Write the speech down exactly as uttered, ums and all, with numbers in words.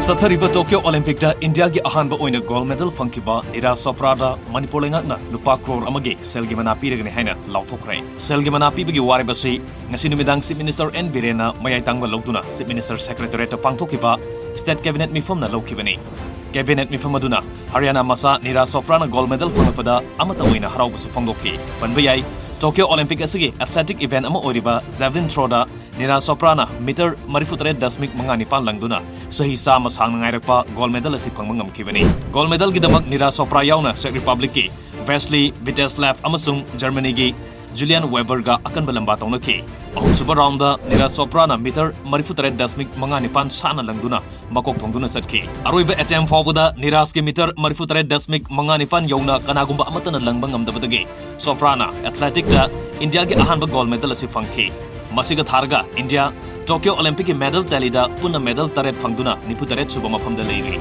ꯆꯠꯊꯔꯤꯕ ꯇꯣꯀꯤꯌꯣ ꯑꯣꯂꯤꯝꯄꯤꯛꯇ ꯏꯟꯗꯤꯌꯥꯒꯤ ꯑꯍꯥꯟꯕ ꯑꯣꯏꯅ ꯒꯣꯜꯗ ꯃꯦꯗꯜ ꯐꯪꯈꯤꯕ ꯅꯤꯔꯥꯖ ꯆꯣꯄ꯭ꯔꯥꯗ ꯃꯅꯤꯄꯨꯔ ꯂꯩꯉꯥꯛꯅ ꯂꯨꯄꯥ ꯀ꯭ꯔꯣꯔ ꯑꯃꯒꯤ ꯁꯦꯜꯒꯤ ꯃꯅꯥ ꯄꯤꯔꯒꯅꯤ ꯍꯥꯏꯅ ꯂꯥꯎꯊꯣꯛꯈ꯭ꯔꯦ꯫ ꯁꯦꯜꯒꯤ ꯃꯅꯥ ꯄꯤꯕꯒꯤ ꯋꯥꯔꯦꯞ ꯑꯁꯤ ꯉꯁꯤ ꯅꯨꯃꯤꯗꯥꯡ Chief Minister N. ꯕꯤꯔꯦꯟꯅ ꯃꯌꯥꯏ ꯇꯥꯡꯕ ꯂꯧꯗꯨꯅ Chief Minister Secretariatꯇ ꯄꯥꯡꯊꯣꯛꯈꯤꯕ State Cabinet ꯃꯤꯐꯝꯅ ꯂꯧꯈꯤꯕꯅꯤ꯫ Cabinet ꯃꯤꯐꯝ ꯑꯗꯨꯅ ꯍꯔꯤꯌꯥꯅꯥ ꯃꯆꯥ ꯅꯤꯔꯥꯖ ꯆꯣꯄ꯭ꯔꯥꯅ ꯒꯣꯜꯗ ꯃꯦꯗꯜ ꯐꯪꯂꯛꯄꯗ ꯑꯃꯠꯇ ꯑꯣꯏꯅ ꯍꯔꯥꯎꯕꯁꯨ ꯐꯣꯡꯗꯣꯛꯈꯤ꯫ ꯄꯟꯕ ꯌꯥꯏ, ꯇꯣꯀꯤꯌꯣ ꯑꯣꯂꯤꯝꯄꯤꯛ ꯑꯁꯤꯒꯤ athletic event ꯑꯃ ꯑꯣꯏꯔꯤꯕ javelin throwꯗ ꯅꯤꯔꯥꯖ ꯆꯣꯄ꯭ꯔꯥꯅ ꯃꯤꯇꯔ ꯃꯔꯤꯐꯨ ꯇꯔꯦꯠ ꯗꯁꯃꯤꯛ ꯃꯉꯥ ꯅꯤꯄꯥꯟ ꯂꯪꯗꯨꯅ ꯆꯍꯤ ꯆꯥꯝꯃ ꯁꯥꯡꯅ ꯉꯥꯏꯔꯛꯄ ꯒꯣꯜꯗ ꯃꯦꯗꯜ ꯑꯁꯤ ꯐꯪꯕ ꯉꯝꯈꯤꯕꯅꯤ꯫ ꯒꯣꯜꯗ ꯃꯦꯗꯜꯒꯤꯗꯃꯛ ꯅꯤꯔꯥꯖ ꯆꯣꯄ꯭ꯔꯥ ꯌꯥꯎꯅ Czech Republicꯒꯤ Wesley Vitezlev ꯑꯃꯁꯨꯡ Germanyꯒꯤ Julian Weberꯒ ꯑꯀꯟꯕ ꯂꯝꯕꯥ ꯇꯧꯅꯈꯤ꯫ ꯑꯍꯨꯝꯁꯨꯕ roundꯗ ꯅꯤꯔꯥꯖ ꯆꯣꯄ꯭ꯔꯥꯅ ꯃꯤꯇꯔ ꯃꯔꯤꯐꯨ ꯇꯔꯦꯠ ꯗꯁꯃꯤꯛ ꯃꯉꯥ ꯅꯤꯄꯥꯟ ꯁꯥꯟꯅ ꯂꯪꯗꯨꯅ ꯃꯀꯣꯛ ꯊꯣꯡꯗꯨꯅ ꯆꯠꯈꯤ꯫ ꯑꯔꯣꯏꯕ attempt ꯐꯥꯎꯕꯗ ꯅꯤꯔꯥꯖꯀꯤ ꯃꯤꯇꯔ ꯃꯔꯤꯐꯨ ꯇꯔꯦꯠ ꯗꯁꯃꯤꯛ ꯃꯉꯥ ꯅꯤꯄꯥꯟ ꯌꯧꯅ ꯀꯅꯥꯒꯨꯝꯕ ꯑꯃꯠꯇꯅ ꯂꯪꯕ ꯉꯝꯗꯕꯗꯒꯤ ꯆꯣꯄ꯭ꯔꯥꯅ athleticꯇ ꯏꯟꯗꯤꯌꯥꯒꯤ ꯑꯍꯥꯟꯕ ꯒꯣꯜꯗ ꯃꯦꯗꯜ ꯑꯁꯤ ꯐꯪꯈꯤ꯫ ꯃꯁꯤꯒ ꯊꯥꯔꯒ ꯏꯟꯗꯤꯌꯥ ꯇꯣꯀꯤꯌꯣ ꯑꯣꯂꯤꯝꯄꯤꯛꯀꯤ ꯃꯦꯗꯜ tallyꯗ ꯄꯨꯟꯅ ꯃꯦꯗꯜ ꯇꯔꯦꯠ ꯐꯪꯗꯨꯅ ꯅꯤꯐꯨ ꯇꯔꯦꯠ ꯁꯨꯕ ꯃꯐꯝꯗ ꯂꯩꯔꯤ꯫